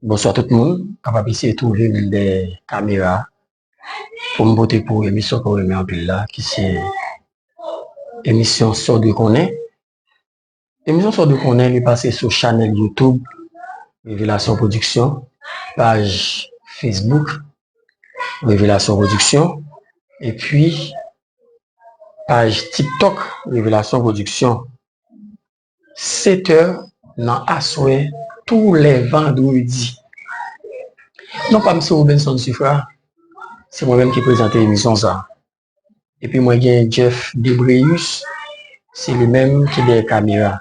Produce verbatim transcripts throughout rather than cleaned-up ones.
Bonswa tout moun, kapab eseye twouve m dèyè kamera pou m pote pou emisyon ke w renmen anpil la, ki se emisyon Sa w dwe konnen. Emisyon Sa w dwe konnen, li pase sou chanèl YouTube Revelasyon Production, paj Facebook Revelasyon Production, epi paj TikTok Revelasyon Production. Sèt è nan aswè tou lè vandredi. Non pa m se Robenson Sifra, se mwen menm ki prezante emisyon sa. Epi mwen gen Jeff Debreus, se li menm ki dèyè kamera.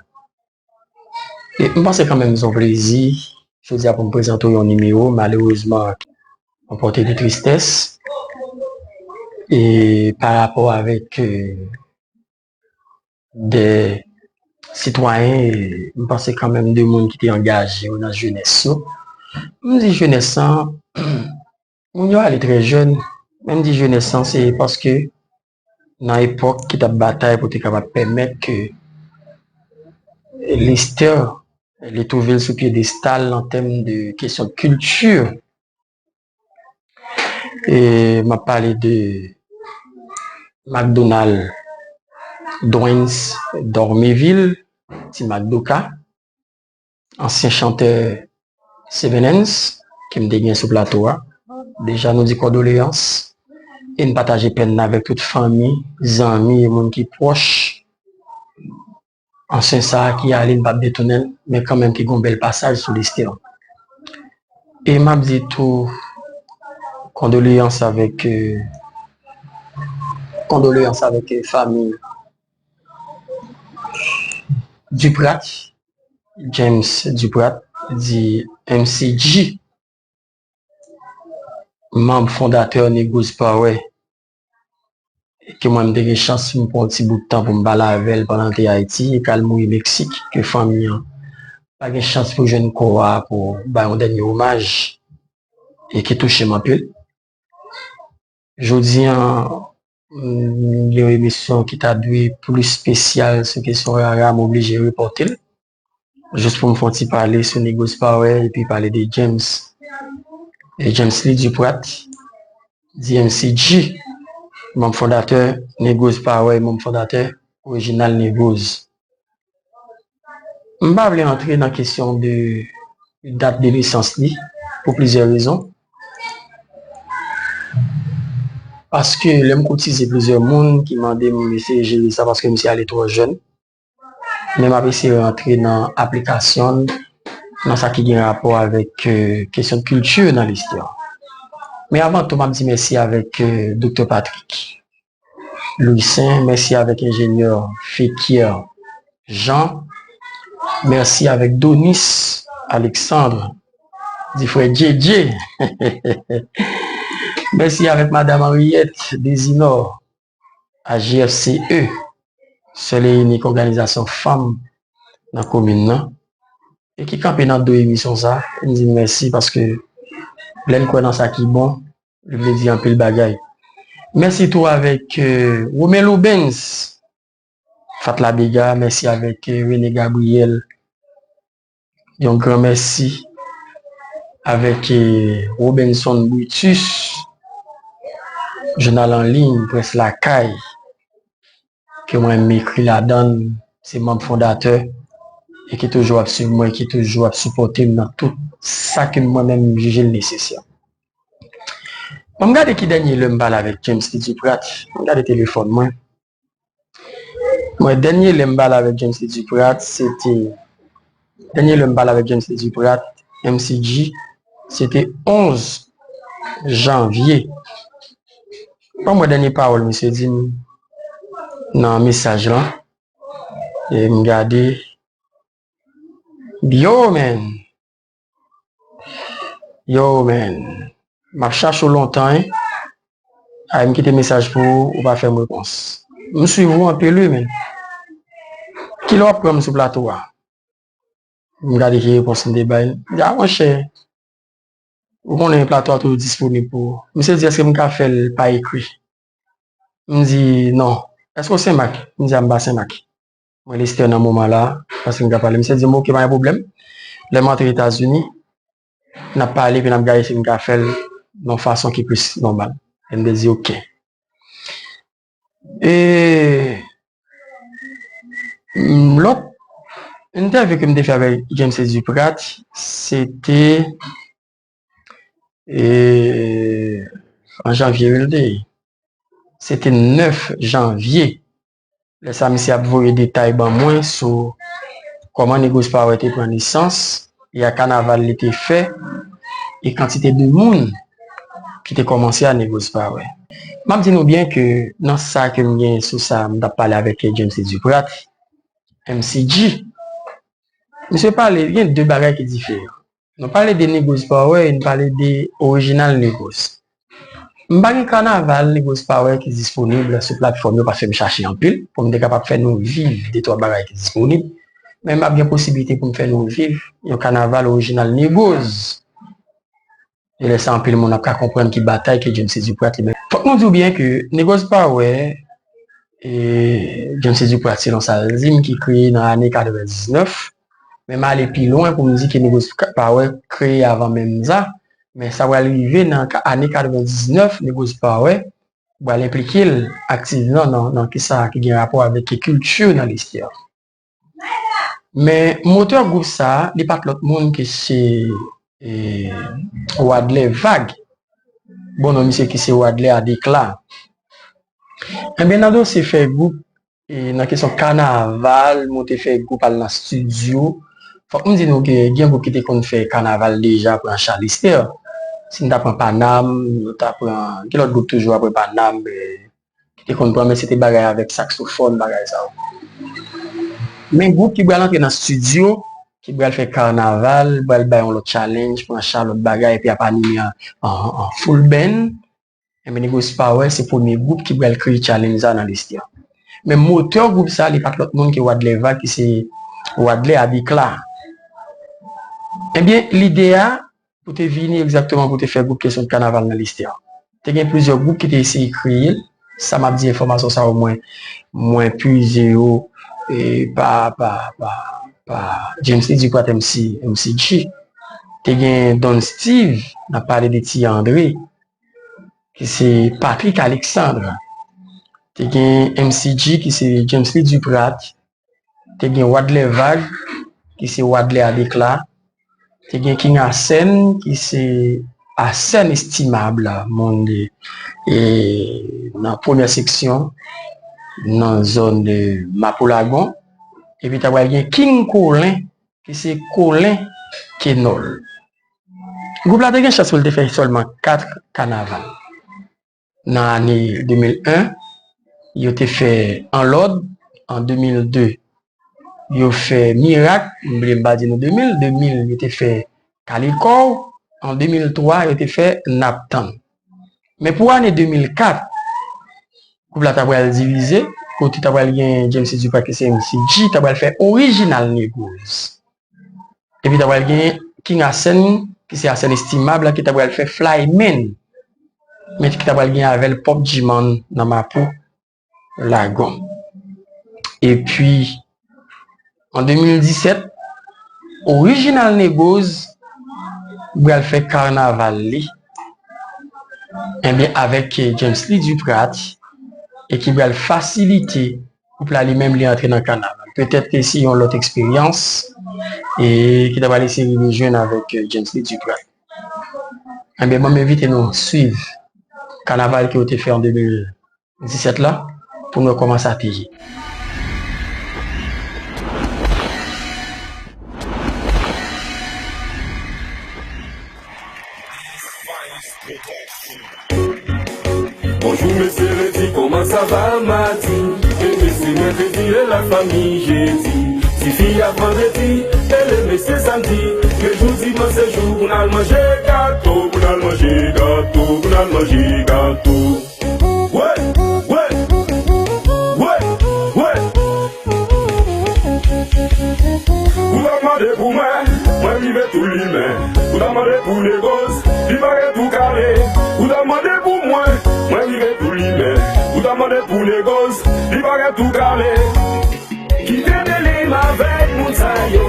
E m panse kanmenm se yon plezi, jodi a pou m prezante w yon nimewo, malerezman, anpòte de tristès. E pa rapò avèk, euh, de sitwayen, e m panse kanmenm de moun ki te angaje yo nan jenès yo. M di jenès lan, moun yo ale trè jèn, men m di jenès lan, se paske nan epòk ki t ap batay pou te kapab pèmèt ke Lestè li twouve l sou pyedestal an tèm de kesyon kilti. E m ap pale de McDonald Dwens Dormeville, Ti Mac Doka, ansyen chantè Seven Ends, ke m te gen sou plato a. Deja, nou di kondoleyans e n pataje pèn nan avèk tout fanmi, zanmi e moun ki pwòch ansyen sa a ki ale, n p ap detounen l, men kanmenm ki gen yon bèl pasaj sou listè. E m ap di tou kondoleyans avèk, euh, kondoleyans avèk, euh, fanmi Duprat, James Duprat, di M C G, manm fondatè Negroes Power, ke mwen m te gen chans pou m pran yon ti bout tan pou m pale avè l pandan l te Ayiti, e ke l mouri Meksik, ke fanmi an pa gen chans pou jwenn kò a pou bay yon dènye omaj, e ki touche m anpil. Jodi a, m gen yon emisyon ki ta dwe plis espesyal sou kesyon rara, m oblije repòte l. Jis pou m fè yon ti pale sou Negroes Power epi pale de James. E James Lee Duprat, di M C G, manm fondatè Negroes Power, manm fondatè Original Negroes. M pa vle antre nan kesyon de dat de nesans li pou plizyè rezon. Paske lè m koutize plizyè moun ki mande m eseye jere sa paske misye ale twò jèn. Men m ap eseye rantre nan aplikasyon l, nan sa ki gen rapò avèk, euh, kesyon kilti nan listè. Men avan tou, m ap di mèsi avèk, euh, Doktè Patrick Louissaint, mèsi avèk enjenyè Fekier Jean, mèsi avèk Donis Alexandre, di frè Djedje. Mèsi avèk Madam Henriette Desinor, A J F C E, sèl e inik òganizasyon fanm nan komin nan, e ki kanpe nan do emisyon sa, m di l mèsi paske lè l kwè nan sa ki bon, li vle di anpil bagay. Mèsi tou avèk, euh, Romain Loubens, Fatla Bega, mèsi avèk, euh, René Gabriel, yon gran mèsi avèk, eh, Robenson Brutus, jounal an liy, Près Lakay, ke mwen m ekri ladan l, se manm fondatè, e ki toujou ap swiv mwen, ki toujou ap sipòte m nan tout sa ke mwen menm m jije l nesesè. Bon, m gade ki dènye lè m pale avèk James Lee Duprat, m gade telefòn mwen. Mwen, dènye lè m pale avèk James Lee Duprat, se te, dènye lè m pale avèk James Lee Duprat, M C G, se te onz janvye. Ban m wè dènye pawòl misye di m nan mesaj lan. E m gade. Yo, man. Yo, man. M ap chache w lontan, hein. Ay, m kite mesaj pou ou, ou pa fè m repons. M swiv ou anpil, wi, men. Kilè w ap pran m sou plato a? M gade ki repons m te bay. M di, a, monchè, ou konnen plato a toujou disponib pou ou. Misye di, èske m ka fè l pa ekri? M di, non. Èske w Senmak? M di, a, m pa Senmak. Mwen Lestè nan moman la, paske m ka pale. Misye di m, oke, pa gen pwoblèm. Lè m antre Etazini, n ap pale, epi n ap gade si n ka fè l nan yon fason ki plis nòmal. E m te di, "Oke." E, lòt entèvyou ke m te fè avèk James Duprat, se te, e, an janvye, wi, l te ye. Se te nèf janvye. Lè sa, misye ap voye detay ban mwen sou kòman Negros Power te pran nesans, e a kanaval li te fè, e kantite de moun ki te kòmanse a Negros Power. M ap di nou byen ke nan sa ke m gen sou sa, m t ap pale avèk James Duprat, M C G. Misye pale, gen de bagay ki diferan. Nou pale de Negros Power e nou pale de Original Negros. M pa gen kanaval Negros Power ki disponib sou platfòm yo paske m chache anpil pou m te kapab fè nou viv de twa bagay ki disponib. Men m ap gen posiblite pou m fè nou viv yon kanaval Original Negros. E lè sa, anpil moun ap ka konprann ki batay ke James Duprat li menm. Fòk nou di w byen ke Negros Power, e, James Duprat, selon sa l di m, ki kreye nan ane katrevendiznèf. Men m ale pi lwen pou m di ke Negros Power kreye avan menm sa. Men sa pral rive nan ka-, ane katrevendiznèf, Negros Power pral enplike l aktivman nan, nan kisa ki gen rapò avèk kilti nan listè. Men motè gwoup sa a, li pa t lòt moun ke se, e, Wadlè Vag. Bon, non misye ki se Wadlè Adekla. Enben, nan dosye fè gwoup, e, nan kesyon kanaval, monte fè gwoup, al nan estidyo, fòk m di nou ke gen gwoup ki te konn fè kanaval deja, pran Chalistè. Si n ta pran Panam, nou ta pran, ki lòt gwoup toujou apre Panam, e, ki te konn pran, men se te bagay avèk saksofòn, bagay sa yo. Men gwoup ki pral antre nan estidyo, ki pral fè kanaval, pral bay yon lòt challenge, pran cha, lòt bagay, epi ap anime an, an, an full band, enben, Negros Power se premye gwoup ki pral kreye challenge sa nan listè. Men motè gwoup sa, li pa t lòt moun ke Wadlè Vag, ki se Wadlè Adekla. Enben, lide a, pou te vini egzakteman pou te fè gwoup kesyon kanaval nan listè. Te gen plizyè gwoup ki te eseye kreye l. Sa m ap di, enfòmasyon sa yo, mwen, mwen puize yo, e, pa, pa, pa, pa James Lee Duprat M C, M C G. Te gen Don Steve, n ap pale de Ti André, ki se Patrick Alexandre. Te gen M C G, ki se James Lee Duprat. Te gen Wadlè Vag, ki se Wadlè Adekla. Te gen King Arsène, ki se Arsène Estimable, moun de, e, nan premyè seksyon, nan zòn de Mapou Lagon. Epi ta pral gen King Colin, ki se Colin Kenol. Gwoup la te gen chans pou l te fè sèlman kat kanaval. Nan ane de mil en, yo te fè An Lòd, an de mil de, yo fè Mirak, m bliye m pa di nou de mil, de mil, yo te fè Kale Kò w, an de mil twa, yo te fè N ap Tann. Men pou ane de mil kat, gwoup la ta pral divize, kote ta pral gen James Duprat ki se M C G, ta pral fè Original Negros. Epi ta pral gen King Arsène, ki se Arsène Estimable, ki ta pral fè Flyman. Men ki ta pral gen avè l Pop G-Man nan Mapou Lagon. Epi, an de mil disèt, Original Negros pral fè kanaval li. Enben, avèk, eh, James Lee Duprat, e ki pral fasilite gwoup la li menm li antre nan kanaval. Petèt ke se yon lòt eksperyans, e ki ta pral eseye rejwenn avèk, eh, James Lee Duprat. Enben, mwen m envite nou swiv kanaval ke yo te fè an de mil disèt la, pou nou wè kòman sa te ye. Bonjou mesye ledi, kòman sa va madi? E mesye mèkredi, e la fanmi jedi. Tifi a vandredi, e le mesye samdi. Men jou dimanch se jou pou n al manje gato, pou n al manje gato, pou n al manje gato. Wè, wè, wè, wè. Ou ta mande pou mwen, mwen rive tou limen. Ou ta mande pou Negros, li parèt tou kale. Ou ta mande pou mwen, mwen rive tou limen. Ou ta mande pou Negros, li parèt tou kale. Kite mele m avèk moun sa yo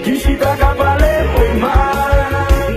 ki chita ka pale mwen mal.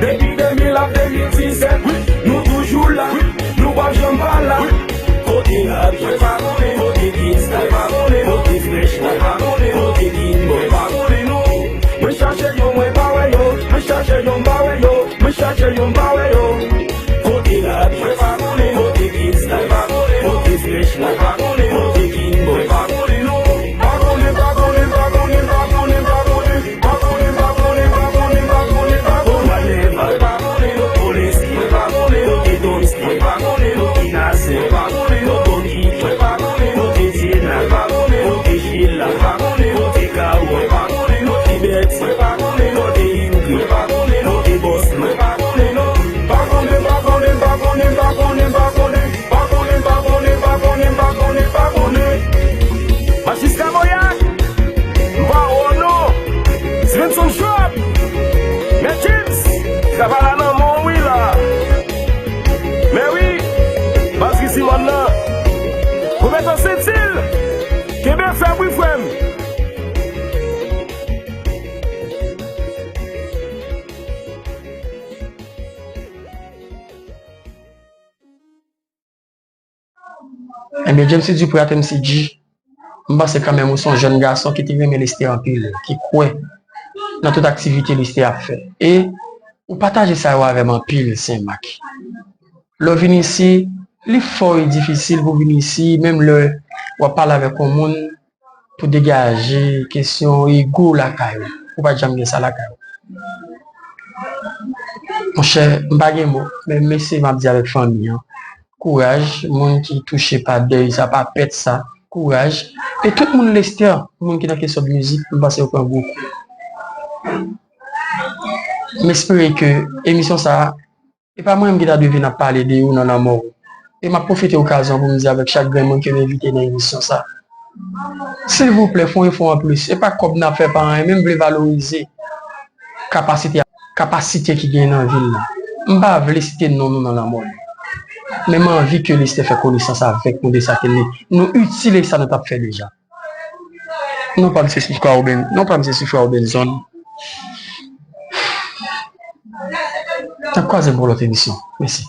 Depi de mil a de mil disèt, nou toujou la. Nou p ap janm pa la. Kote rap, mwen pa konnen. Kote gangsta, mwen pa konnen. Kote fresh, mwen pa konnen. Kote king, mwen pa konnen non. Mwen chache yo, mwen pa wè yo. Mwen chache yo, m pa wè yo. Mwen chache yo, m pa wè yo. Kote rap, mwen pa konnen. Kote gangsta, mwen pa konnen. Kote fresh, mwen pa konnen. Kote king, mwen pa konnen non. Pa konnen, pa konnen, pa konnen, pa konnen, pa konnen. Pa konnen, pa konnen, pa konnen, pa konnen, pa konnen. Mwen pa konnen, mwen pa konnen, mwen pa konnen. Kote Dons, mwen pa konnen, kote Nasè, mwen pa konnen, kote Toki, mwen pa konnen, kote Dyena, mwen pa konnen, kote Sheila, mwen pa konnen, kote Kao, mwen pa konnen, kote Bèt, mwen pa konnen, kote Ingrid, mwen pa konnen, kote Bòs, mwen pa konnen, non. Pa konnen, pa konnen, pa konnen, pa konnen, pa konnen. Pa konnen, pa konnen, pa konnen, pa konnen, pa konnen. Majistra Moyak, m pa wè w non. Svendson Job, Mè James, travay la nan men w wi la. Mè wi, baz Rizimòn nan. Remèt an senti l. Kenbe fèm wi frè m. Ebyen, James Dupré at M C G, m panse kanmenm ou se yon jèn gason ki te renmen Lestè anpil, ki kwè nan tout aktivite Lestè ap fè. E ou pataje sa yo avè m anpil, Senmak. Lè w vin isi, Li fò e difisil pou vin isi, menm lè w ap pale avèk yon moun, pou degaje kesyon ego lakay ou. Ou pa t janm gen sa lakay ou. Monchè, m pa gen mo, men mesye m ap di avèk fanmi an, kouraj, moun ki touche pa dèy sa, pa pèt sa, kouraj. E tout moun Lestè, moun ki nan kesyon mizik, m panse yo pran gwo kou. M espere ke emisyon sa a, e pa mwen menm ki ta dwe vin ap pale de ou nan lanmò ou. E m ap pwofite okazyon pou m di avèk chak grenn moun ke m envite nan emisyon sa, silvouplè, fè yon efò anplis. E pa kòb n ap fè, pa anyen, men m vle valorize kapasite, kapasite ki gen nan vil la. M pa vle site non nou nan lanmò nou. Men m anvi ke Lestè fè konesans avèk nou de sa ke nou, nou itil e sa nou t ap fè deja. Non pa m se Sifra Oben, non pa m se Sifra Oben Zòn. N ap kwaze pou lòt emisyon. Mèsi.